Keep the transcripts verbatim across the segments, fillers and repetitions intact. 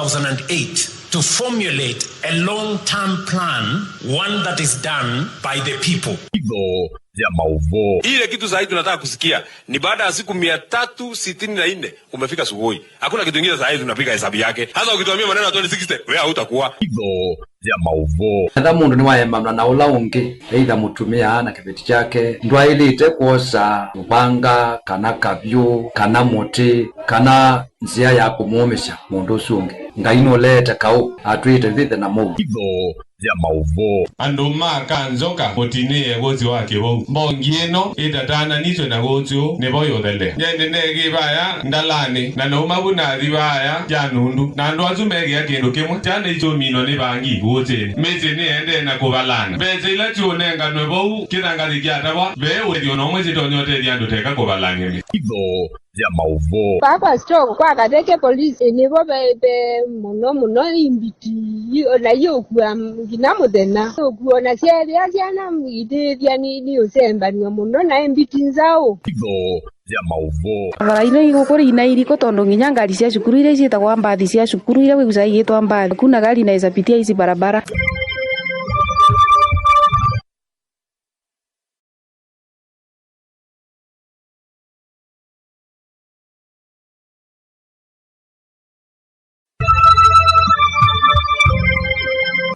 thousand and eight to formulate a long-term plan, one that is done by the people. Itho ya maũvoo. Ile kitu sahi tunataka kusikia ni baada ya siku mia tatu sitini na nne umefika Sugoi. Hakuna kitu kingine sahi tunapiga hesabu yake. Sasa ukituambia maneno ya twenty sixty, wewe hautakuwa. Itho ya maũvoo. Etha mũndũ nĩwaemanwa na ũla ũngĩ, either mũtumĩa na kĩveti kyake, ndwaĩlĩte kwosa mũvanga, kana kavyũ, kana mũtĩ, kana nzĩa ya kũmũũmĩsya mũndũ ũsu ũngĩ. Ngai nũleete kaũ, atwĩĩte twĩthe na mũuo. Itho ya maũvoo. Andũ ma Kanzoka mũtinĩe kũsĩ wa kĩvou. Mbongi ĩno ĩtatananĩtw'e na kũsĩ ũũ nĩvo yũthelea. Nyie nĩneekĩ vaya ndalanĩ, na nauma vu nathi vaya kya nundu, na andũ asu mekĩa kĩndũ kĩmwe. Syana isu minwa nĩ vangi kũsĩnĩ. Mĩsyĩ nĩendee na kũvalana. Mbesa ila syũnenganwe vau kĩthangathĩ kyatavwa, ve ũtethyo o na ũmwe syĩtonya ũtethya andũ teka kũvalany'a mĩsyĩ. Itho ya maũvoo. Vaa kwa store kwa Katheke police nĩvo ve, ve mũno mũno imbiti, i-, o na iũkua nginya mũthenya. Ũkua o na syeethĩa syana itĩthya nĩ, nĩ ũsembanw'a mũno na imbiti nzaũ. Itho ya maũvoo. Barabara ino igũkũ ina iriko tondũ nginya ngari sya cukuru iria ciĩtagwa mbathi sya cukuru iria wĩkusaa igĩtwa mbathi. Hakuna gari inaweza pitia hizi barabara.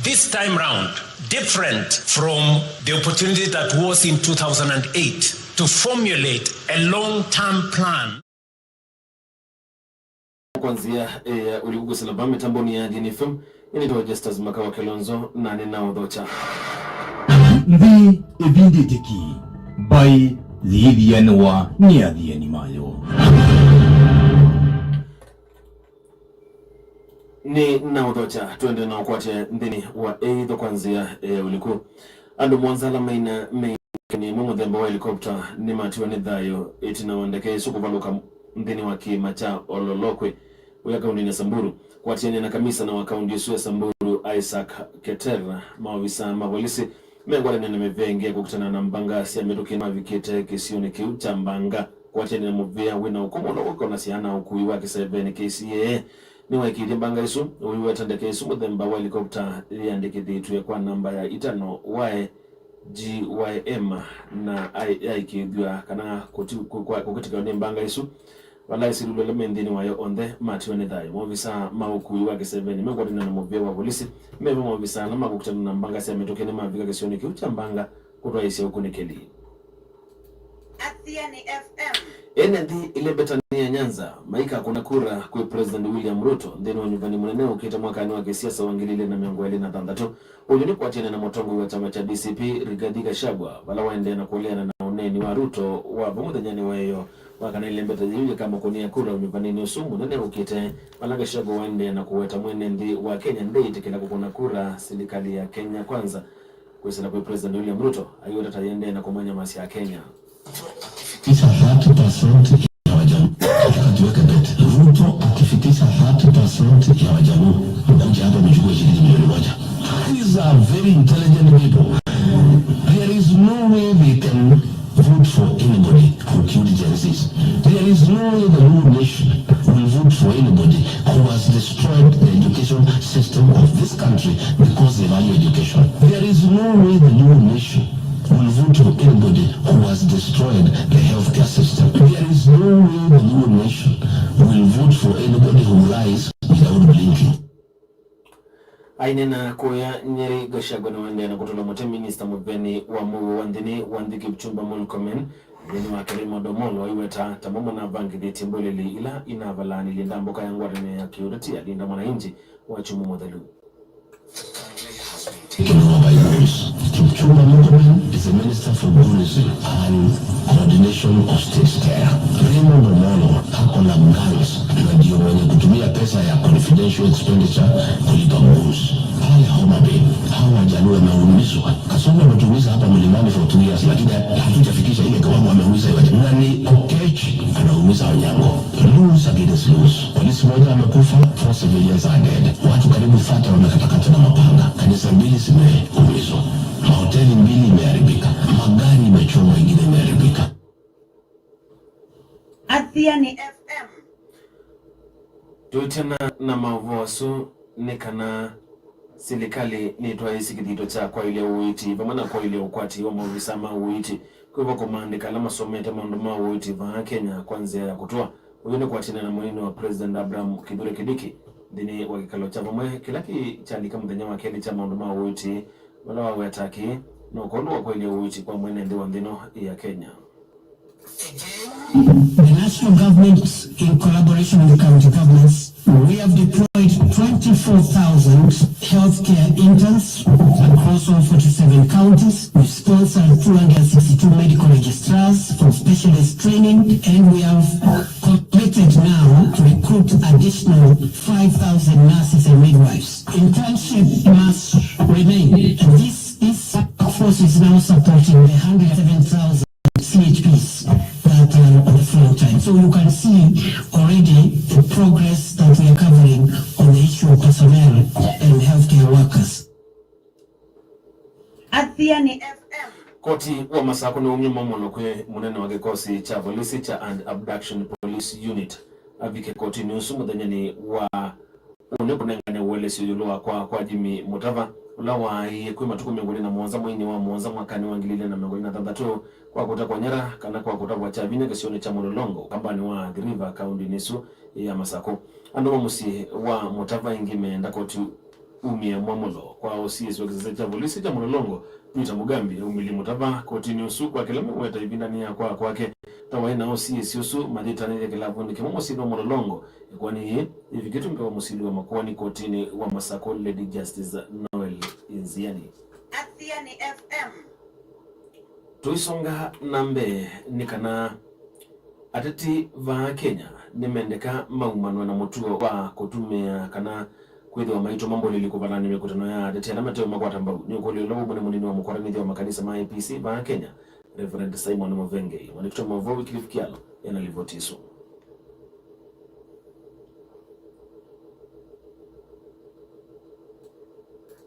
This time round, different from the opportunity that was in two thousand and eight to formulate a long-term plan. Kwa nzĩa, eh, ũliku kwĩsĩla vaa mĩtambonĩ ya Athiani F M, nĩnĩtawa Justus Makawa Kilonzo, na nĩnaũthokya. Nthĩ ĩvindĩte ki, mbaĩ yĩthianĩwa nĩ athiani mayo. Nĩnaũthokya, twende na ũkwatya nthĩnĩ wa ĩitho kwa nzĩa ya ũliku. Andũ mũonza ala maina me nĩ ĩmwe mũthemba wa helikopta nĩmatiwa nĩ thayũ ĩtina wa ndeke ĩsu kũvalũka nthĩnĩ wa kĩĩma kya Ololokwe, wĩa kaũndĩnĩ ya Samburu. Kũatĩanĩa na kamisana wa kaũndĩ ĩsu ya Samburu, Isaac Keter, maovisa ma volisi me ngwatanĩo na mĩvenge kũkitana na mbanga sya mĩtũkĩ mavikĩte kĩsionĩ kĩu kya mbanga kũatĩanĩa na mũvĩa wĩ na ũkũmũ ũla ũkonasya na ũkui wa kĩsevenĩ, K C A. Nĩwaĩkĩĩthye mbanga ĩsu ũiweta ndeke ĩsu mũthemba wa helikopta yĩandĩkĩthĩtw'e kwa namba ya itano Y G Y M na ai-, yaĩkĩĩthw'a kana kũti-, kũ-, kwa-, kũkĩtĩkĩlwa nĩ mbanga ĩsu, vala asilĩlw'a ala me nthĩnĩ wayo onthe matiwe nĩ thayũ. Maovisa ma ũkui wa kĩsevenĩ mekwatana na mũvĩa wa volisi meva maovisa ala makũkitana na mbanga sya mĩtũkĩ nĩmavika kĩsionĩ kĩu kya mbanga kũtwaĩĩsya ũkunĩkĩli. Athiani F M. Ene nthĩ ĩlembetanĩ ya Nyanza maikakũna kura kwĩ President William Ruto nthĩnĩ wa nyuvani mũnene ũkĩte mwakanĩ wa kĩsiasa wa ngili ilĩ na mĩongo ĩlĩ na thanthatũ. Ũyũ nĩ kũatĩanĩa na mũtongoi wa kyama kya D C P, Rigathi Gachagua, vala waendee na kũleana na ũneeni wa Ruto wa vau mũthenyanĩ wa ĩyoo wa kana ĩlembeta yĩu yĩkamũkũnĩa kura ũnyuvanĩnĩ ũsu mũnene ũkĩte, vala Gachagua waendee na kũweta mwene nthĩ wa Kenya ndeĩtĩkĩla kũkũna kura silikalĩ ya Kenya Kwanza kwĩsĩla kwĩ President William Ruto, aiweta ta yĩendee na kũmanyamasya Akenya. Kisha thirty percent ya Wajaluo. Nataka tuweke bet. Ruto akifikisha thirty percent ya Wajaluo, mkuje hapa mchukue shilingi milioni moja. These are very intelligent people. There is no way they can vote for anybody who killed Gen Zs. There is no way the Luo nation will vote for anybody who has destroyed the education system of this country because they value education. There is no way the Luo nation will vote for anybody who has destroyed the healthcare system. There is no way the Luo nation will vote for anybody who lies without blinking. Aineena kũya Nyeri, Gachagua nĩwaendee na kũtũla mũtĩ minista mũveni wa mũuo wa nthĩnĩ wa nthĩ Kipchumba Murkomen nthĩnĩ wa Kilimo Domolo, aiweta ta mo manavangĩthĩtye mbũlĩli ila inavalaanĩlye ndambũka ya ngwatanĩo ya kĩũteti ya Linda Mwananchi Wakyumwa mũthelu. Taken over by goons. Kipchumba Murkomen is the minister for goonism and coordination of state terror. Raymond Omolo ako na gangs na ndio mwenye kutumia pesa ya confidential expenditure kulipa goons. Pale Homa Bay, hawa Wajaluo wameumizwa. Kasongo ametuumiza hapa Mlimani for two years, lakini hatujafikisha ile kiwango ameumiza Wajaluo. Na ni Okech anaumiza Onyango. Loose against loose. Polisi moja amekufa, four civilians are dead. Watu karibu thirty wamekatakatwa na mapanga. Kanisa mbili zimeumizwa. Mahoteli mbili imeharibika. Magari imechomwa, ingine imeharibika. Athiani F M. Tũitena na maũvoo asu nĩ kana silikalĩ nĩtwaĩĩsye kĩthito kya kwaĩlya ũiiti vamwe na kwaĩlya ũkwati wa maovisa ma ũiiti, kwĩvo kũmaandĩka ala masomete maũndũ ma ũiiti vaa Kenya kwa nzĩa ya kũtũa. Ũyũ nĩ kũatĩanĩa na mũnini wa President Abraham Kithure Kindiki nthĩnĩ wa kĩkalo kya vamwe kĩla kĩ kyalika mũthenya wa kelĩ kya maũndũ ma ũiiti, vala waweta akĩĩ, no kwondũ wa kwaĩlya ũiiti kwa mwene nthĩ wa nthĩ ĩno ya Kenya. The national government, in collaboration with the county governments, we have deployed twenty-four thousand healthcare interns across all forty-seven counties. We've sponsored two hundred sixty-two medical registrars for specialist training, and we have committed now to recruit additional five thousand nurses and midwives. Internship must remain, and this, this force is now supporting the hundred seven thousand C H Ps that are on the front line. So you can see already the progress that we are covering on the issue of personnel and healthcare workers. Athiani F M. Koti wa Masakũ nĩwaumya mwamũlo kwĩ mũnene wa kĩkosi kya volisi kya Anti-Abduction Police Unit avike kotinĩ ũsu mũthenyanĩ wa ũnĩ kũnengane ũelesyo ĩũlũ wa kwaa kwa Jimmy Mũtava, ũla waaĩie kwĩ matukũ mĩongo ĩlĩ na mũonza mweinĩ wa mũonza mwakanĩ wa ngili ilĩ na mĩongo ĩlĩ na thanthatũ kwa kũtekwa nyara kana kwa kũtavwa kya vinya kĩsionĩ kya Mũlolongo, ũkambanĩ wa Athi River, kaũndĩnĩ ĩsu ya Masakũ. Andũ ma mũsyĩ wa Mũtava aingĩ meenda koti umye mwamũlo. Kwa O C S wa kĩsese kya volisi kya Mũlolongo, Peter Mugambi, aumĩlye Mũtava kotinĩ ũsu kwa kĩla meweta ĩvindanĩ ya kwaa kwake ta waĩ na O C S ũsu mathĩtanĩte kĩlavunĩ kĩmwe mũsyĩnĩ wa Mũlolongo. Ĩkoani yĩĩ yĩvikĩtwe mbee wa mũsili wa makoani kotinĩ wa Masakũ, Lady Justice Noel Inziani. Athiani F M. Tũisonga na mbee nĩ kana ateti vaa Kenya nĩmendeka maumanwe na mũtuo wa kũtumĩa kana kwĩthĩwa maitũma mbũlĩli kũvatanĩa mĩkutano ya ateti ala mate ũmakwata mbau. Nĩ ũkũlyo ũla waumw'a nĩ mũnini wa mũkwatanĩthya wa makanisa ma A P C vaa Kenya, Reverend Simon Mũvengei. Mwandĩki wa maũvoo Wycliffe Kyalo ena livoti ĩsu.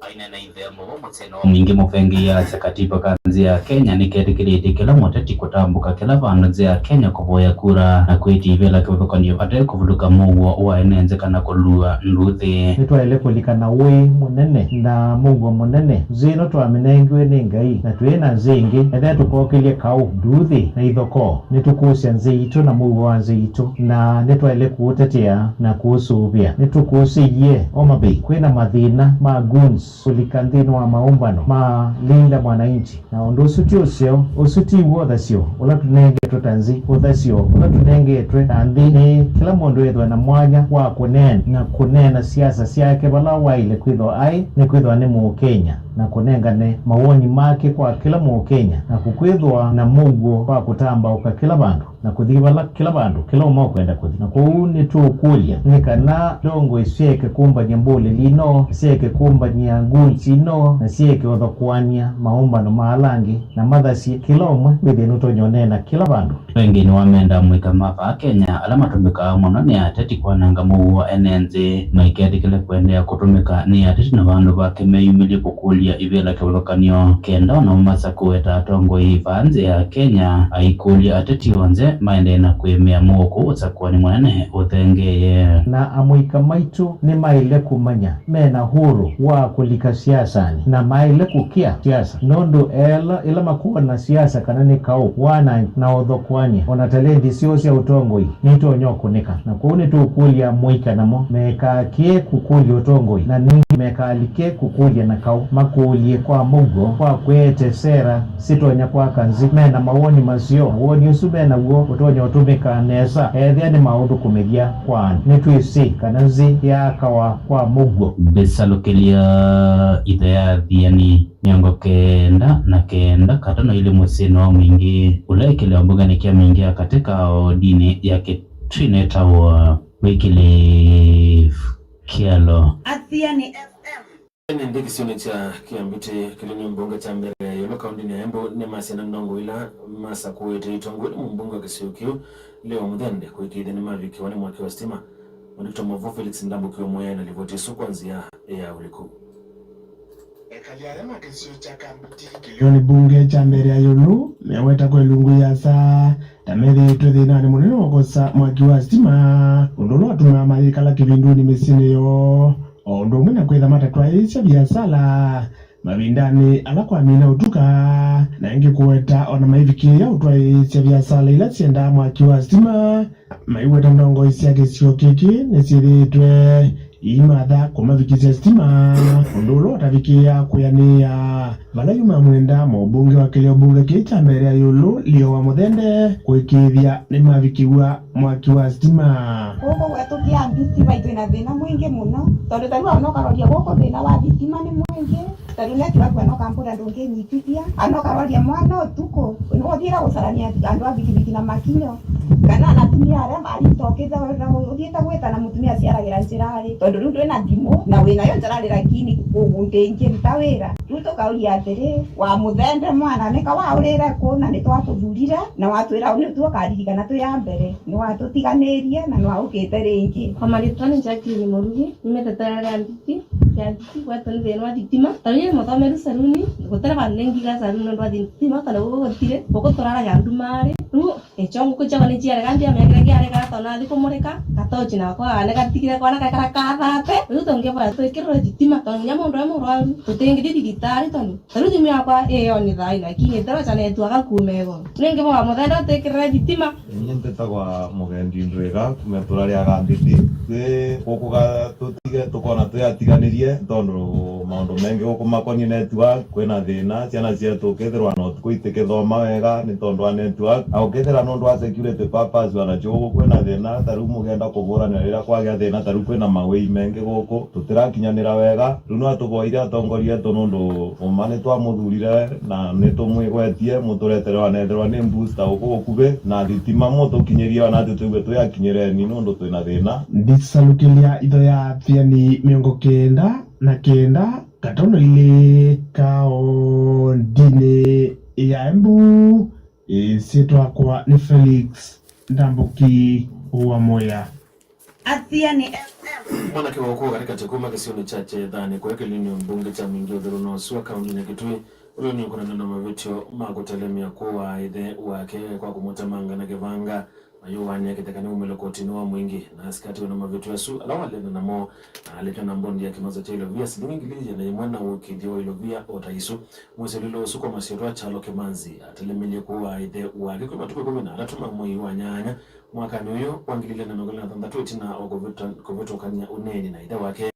Ainena ĩthea mũvo mũthenya wa mwingĩ Mũvengei asya katiba ka nzĩ ya Kenya nĩketĩkĩlĩtye kĩla mũteti kũtambũka kĩla vandũ nzĩ ya Kenya kũvoya kura na kwĩtĩĩvĩla kĩvathũkany'o vate kũvũthũka mũuo wa ene nzĩ kana kũlua nduuthĩ. Nĩtwaĩle kũlikana ũĩ mũnene na mũuo mũnene. Nzĩ ĩno twamĩnengiwe nĩ Ngai, na twĩ na nzĩ ĩngĩ, ethĩa tũkokĩlye kaũ, nduuthĩ, na ithokoo. Nĩtũkũsya nzĩ itũ na mũuo wa nzĩ itũ, na nĩtwaĩle kũũtetea na kũũsũvĩa. Nĩtũkũsĩie Homa Bay kwĩ na mathĩna ma goons kũlika nthĩnĩ wa maũmbano ma Linda Mwananchi, na ũndũ ũsu ti ũseo. Ũsu ti w'o ũthasyo ũla tũnengetwe ta nzĩ. Ũthasyo ũla tũnengetwe ta nthĩ nĩ kĩla mũndũ ethĩwe na mwanya wa kũneena na kũneena siasa syake vala waĩle kwĩthĩwa aĩ, nĩ kwĩthĩwa nĩ Mũkenya, na kũnengane mawoni make kwa kĩla Mũkenya, na kũkwĩthĩwa na mũuo wa kũtambaũka kĩla vandũ na kũthi vala kĩla vandũ kĩla ũmwe ũkwenda kũthi. Na kwoou nĩtũũkũlya nĩ kana ndongoi syeke kũmbany'a mbũlĩli ino, syeke kũmbany'a goons ino, na syeke ũthokoany'a maũmbano ma ala angĩ, na mathasye kĩla ũmwe wĩthĩe nũtonya ũneena kĩla vandũ. Vengĩ nĩwamenda amũika ma vaa Kenya ala matũmĩkaa mũno nĩ ateti kwananga mũuo ene nzĩ, maiketĩkĩle kũendeea kũtũmĩka nĩ ateti na vandũ vake meyumĩlye kũkũlya ivĩla kĩvathũkany'o, kenda o namo masakũe ta atongoi vaa nzĩ ya Kenya, aikũlya ateti onthe maendee na kwĩmĩa mũuo kũu ũsakũanĩ mũnene ũthengeeye. Na amũika maitũ nĩmaĩle kũmanya me na huru wa kũlika siasanĩ, na maĩle kũkĩa siasa, nũndũ ela ĩla makwona siasa kana nĩ kaũ, wanangi na ũthokoany'a, o na talenti syoo sya ũtongoi nitonya ũkũnĩka. Na kwoou nĩtũũkũlya amũika namo mekakĩe kũkũlya ũtongoi, na ningĩ mekalike kũkũlya na kaũ, makũlye kwa mũuo, kwa kwete sera sitonya kwaka nzĩ, me na mawoni maseo. Na woni ũsu me naw'o ũtonya ũtũmĩka nesa ethĩa nĩmaũthũkũmĩthya kwa andũ. Nĩtwĩsĩ kana nzĩ yaakawa kwa mũuo. Mbĩsalũkĩlya ithe ya Athiani mĩongo kenda na kenda katano ilĩ mũsyĩnĩ wa Mwingĩ, ũla ĩkĩlĩwa mbungenĩ kya Mwingĩ ya katĩ ka wodinĩ ya Kitrin ĩtawa Wycliffe Kyalo. Athiani F M. Ene nthĩ kĩsionĩ kya Kĩambĩtĩ kĩlĩ nĩ mbunge kya mbere ya ĩũlũ kaũndĩnĩ ya Embu nĩmasya na ndongoi ila masakũĩte itongoi nĩ mũmbunge wa kĩsio kĩu, Leo Mũthende, kũĩkĩĩthya nĩmavikĩwa nĩ mwaki wa sitima. Mwandĩki wa maũvoo Felix Ndambũki wa Mwea na livoti ĩsu kwa nzĩa ya ũliku. Eka Alia arĩa ma kĩsio kya Kambiti kĩlĩonĩ mbunge kya mbere ya ĩũlũ meweta kwa ĩlungu ĩasa ta methĩĩtwe thĩnanĩ mũnene wa kũkosa mwaki wa sitima, ũndũ ũla watumaa mayĩkala kĩvindunĩ mĩsyĩnĩ yoo, o ũndũ ũmwe na kwĩtha matatwaĩĩsya viasala mavindanĩ ala kwamina ũtuka, na ĩngĩ kũweta ona maivikĩĩa ũtwaĩĩsya viasala ila syendaa mwaki wa sitima. Maiweta ndongoi sya kĩsio kĩkĩ nĩsyĩthĩĩtwe iimatha kũmavikĩsya sitima, ũndũ ũla ũtavikĩĩa kwĩanĩĩa. Vala yu mamwenda mũmbunge wa kĩlĩo mbunge kĩĩ kya mbere ya ĩũlũ, Leo wa Mũthende, kũĩkĩĩthya nĩmavikĩw'a mwaki wa sitima. Kũkũ gwetũ Kĩambiti vai twĩ na thĩna mwingĩ mũno, tondũ ta rĩu ona ũkarorya gũkũ thĩna wa thitima nĩ mwingĩ. Ta rĩu netiwaki wena ũkambũra ndũngĩnyitithia, ana ũkarwaria mwana ũtukũ, nĩwothiĩra gũcarania andũ a bikibiki na makinyo, kana anatumia arĩa marita ũkĩtha ũthiĩte gwĩta na mũtumia aciaragĩra njĩrarĩ, tondũ rĩu ndwĩ na thimũ na wĩ nayo njĩrarĩ, lakini ndĩngĩruta wĩra. Rĩu tũkauria atĩrĩ, wa Mũthende mwana, nĩka waũrĩre kũ na nĩtwakũthurire na watwĩra nĩtuo ũkaririkana twĩ a mbere? Nĩwatũtiganĩirie na nĩwaũkĩte rĩngĩ. Kwa marĩtwa nĩ Jacqueline Mũrugi, nyumĩte Terere ya Mbiti, ya Mbiti, gwetũ nĩ thĩna wa thitima. Ta rĩu mũthomeru saluni, gũtere vandũ nĩngiga saluni nũndũ wa thitima, tondũ gũkũ gũtirĩ, gũkũ tũraraga ndumarĩ. Rĩu ĩkyo ngũkũ kyakwa nĩkyaarĩka, ndyamĩakĩra kĩarĩka, tondũ nathi kũmũrĩka, katochi nakwa nĩkatigire kwana kaekara kathate. Rĩu tũngĩvoya twĩkĩrĩrwe thitima, tondũ nginya mũndũ e mũrwaru, tũtingĩthi thibitarĩ, tondũ ta rĩu thimũ yakwa ĩĩ on thaa ii, lakini ĩtherwa chanetwaka kuma ĩgo. Nĩngĩ wa Mũthende twĩkĩrĩre thitima. Nyie mbĩtagwa Mũgendi Ndwĩga, kuma ĩtũra rĩa Kambiti. Twĩ gũkũ ga-, tũtige, tũkona twĩatiganĩrie, tondũ maũndũ mengĩ gũkũ makonie network, kwĩna thĩna, syana syetu ũkethĩrwa na ũtukũ itikĩthoma wega nĩ tondũ wa network, na ũkethĩra nũndũ wa security purpose, ona kyo gũkũ kwĩna thĩna, ta rĩu mũkenda kũvũranĩra rĩrĩa kwagĩa thĩna, ta rĩu kwĩna mawĩi mengĩ gũkũ, tũtĩrakinyanĩra wega. Rĩu no tũvoire atongoria etũ nũndũ ũma nĩtwamũthurire na nĩtũmwĩgwetie, mũtũretere ona ethĩwa nĩ booster ũkũ ũkuvĩ na thitima mũtũkinyĩrie ona atĩ twĩw'e twĩ akinyĩreni nũndũ twĩna thĩna. Ndisalukĩlya itho ya Athiani mĩongo kenda na kenda katono ilĩ kaondinĩ ya Embu, ĩsyĩtwa yakwa nĩ Felix Ndambuki wa Moya. Athiani F M. Mwanake wa ũkũũ katĩkatĩ kuma kĩsionĩ kya Kyethanĩ kũya kĩlĩnĩ mbunge kya Mwingi Ũthelu North Shore kaũndĩnĩ ya Kitui, ũla ũnĩũkonanĩwa na mavĩtyo ma kũtelemya kũaa ĩthe wake kwa kũmũtemanga na kĩvanga, mayũwaanĩa kĩtheka nĩwaumĩlwe kotinĩ wa Mwingi na asikatiwe na mavĩtyo asu ala walene namo, na alĩtwe na mbondi ya kĩmanza kya ilovia silingi ngili ĩana yĩmwe na ũkĩthyo wa ilovia o ta isu. Mwĩsĩlĩlo ũsu kwa masyĩtwa Kyalo Kĩmanzi atelemelye kũaa ĩthe wake kwĩ matukũ ĩkũmi na atatũ ma mwei wa nyanya mwakanĩ ũyũ wa ngili ilĩ na mĩongo ĩlĩ na thanthatũ, ĩtina wa kũvĩtũ-, kũvĩtũkany'a ũneeni na ĩthe wake,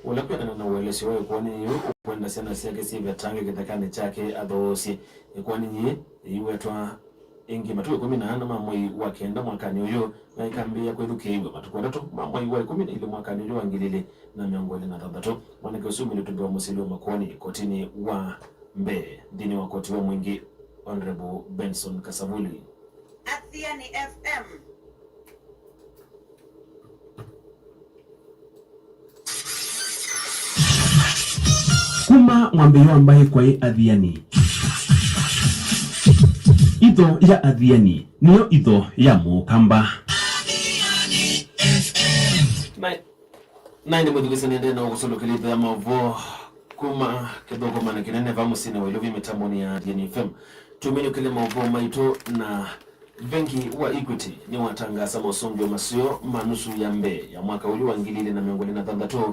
ũla kwĩanana na ũelesyo wa ĩkoani yĩu ũkwenda syana syake syĩvetange kĩthekanĩ kyake athoosye. Ĩkoani yĩĩ yĩiwetwa ĩngĩ matukũ ĩkũmi na ana ma mwei wa kenda mwakanĩ ũyũ, na ĩkambĩĩa kwĩthukĩĩw'a matukũ atatũ ma mwei wa ĩkũmi na ilĩ mwakanĩ ũyũ wa ngili ilĩ na mĩongo ĩlĩ na thanthatũ. Mwanake ũsu umĩlĩtwe mbee wa mũsili wa makoani kotinĩ wa mbee nthĩnĩ wa koti wa Mwingi, Honorable Benson Kasavuli. Athiani F M. Kuma mwambĩĩo wa mbaĩ kwaĩ Athiani. Itho ya Athiani nĩyo itho ya Mũkamba. Na, na ĩndĩ mũthukĩĩsya nĩendee na ũkũsũlũkĩlya itho ya maũvoo kuma kĩthũkũmanĩ kĩnene va mũsyĩnĩ wa Ilovi mĩtambonĩ ya Athiani F M. Tũminũkĩle maũvoo maitũ na Vengi wa Equity nĩwatangaasa mosũngĩo maseo ma nusu ya mbee ya mwaka ũyũ wa ngili ilĩ na mĩongo ĩlĩ na thanthatũ,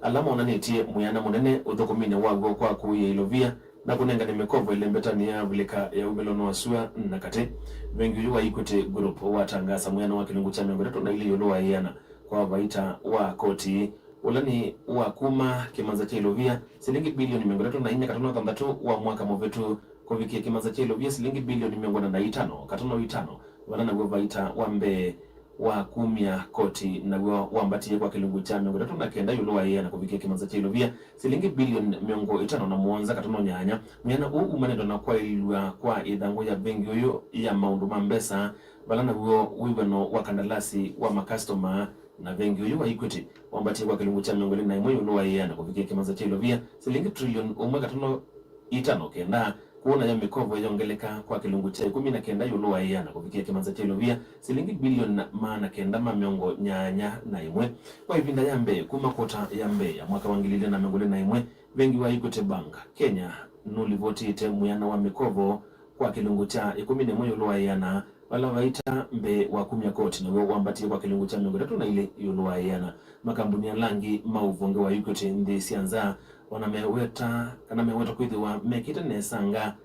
ala monanĩtye mwĩana mũnene ũthũkũminĩ waw'o kwa kũĩĩa ilovia na kũnengane mĩkovo ĩlembetanĩ ya Avilika ya umĩlo wa sua na katĩ. Vengi ũyũ wa Equity Group watangaasa mwĩana wa kĩlungu kya mĩongo ĩtatũ na ilĩ ĩũlũ wa ĩana kwa vaita wa koti, ũla nĩ wa kuma kĩmanza kya ilovia silingi bilioni mĩongo ĩtatũ na inya katono thanthatũ wa mwaka mũvĩtu, kũvikĩa kĩmanza kya ilovia silingi bilioni mĩongo ĩna na itano katono itano, vala naw'o vaita wa mbee wa kumya koti naw'o wambatie kwa kĩlungu kya mĩongo ĩtatũ na kenda ĩũlũ wa ĩana kũvikĩa kĩmanza kya ilovia silingi bilioni mĩongo ĩtano na mũonza katono nyanya. Mwĩana ũũ umanĩtwe na kwaĩlw'a kwa ĩthangũ ya vengi ũyũ ya maũndũ ma mbesa, vala naw'o wĩw'ano wa kandalasi wa makastoma na vengi ũyũ wa Equity wambatie kwa kĩlungu kya mĩongo ĩlĩ na ĩmwe ĩũlũ wa ĩana kũvikĩa kĩmanza kya ilovia silingi trilioni ũmwe katono itano kenda, Kũu nayo mĩkovo yongeleka kwa kĩlungu kya ĩkũmi na kenda ĩũlũ wa ĩana kũvikĩa kĩmanza kya ilovia silingi bilioni maana kenda ma mĩongo nyanya na ĩmwe. Kwa ĩvinda ya mbee kuma kota ya mbee ya mwaka wa ngili ilĩ na mĩongo ĩlĩ na ĩmwe, vengi wa Equity Bank Kenya nũlivotĩte mwĩana wa mĩkovo kwa kĩlungu kya ĩkũmi na ĩmwe ĩũlũ wa ĩana, vala vaita mbee wa kumya koti naw'o wambatie kwa kĩlungu kya mĩongo ĩtatũ na ilĩ ĩũlũ wa ĩana. Makambuni ala angĩ ma ũvonge wa Equity nthĩ sya nza o na meweta kana mewetwa kwĩthĩwa mekĩte nesanga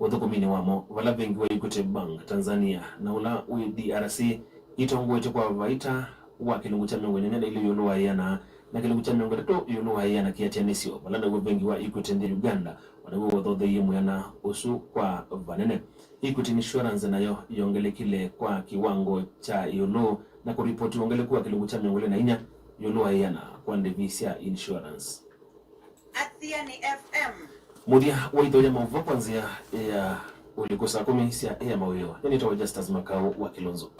ũthũkũminĩ wamo, vala vengi wa Equity Bank Tanzania na ũla wĩ D R C itongoetye kwa vaita wa kĩlungu kya mĩongo nyanya na ilĩ ĩũlũ wa ĩana, na kĩlungu kya mĩongo ĩtatũ ĩũlũ wa ĩana kĩatianĩsyo, vala naw'o vengi wa Equity nthĩ Uganda o naw'o wothotheie mwĩana ũsu kwa vanene. Equity Insurance nayo yongelekile kwa kĩwango kya ĩũlũ na kũripoti wongeleku wa kĩlungu kya mĩongo ĩlĩ na inya ĩũlũ wa ĩana kwa ndĩvi sya insurance. Athiani F M. Mũthya wa itho ya maũvoo kwa nzĩa ya ũliku saa kũmi sya ĩa mawĩo. Nĩnĩtawa Justus Makau wa Kilonzo.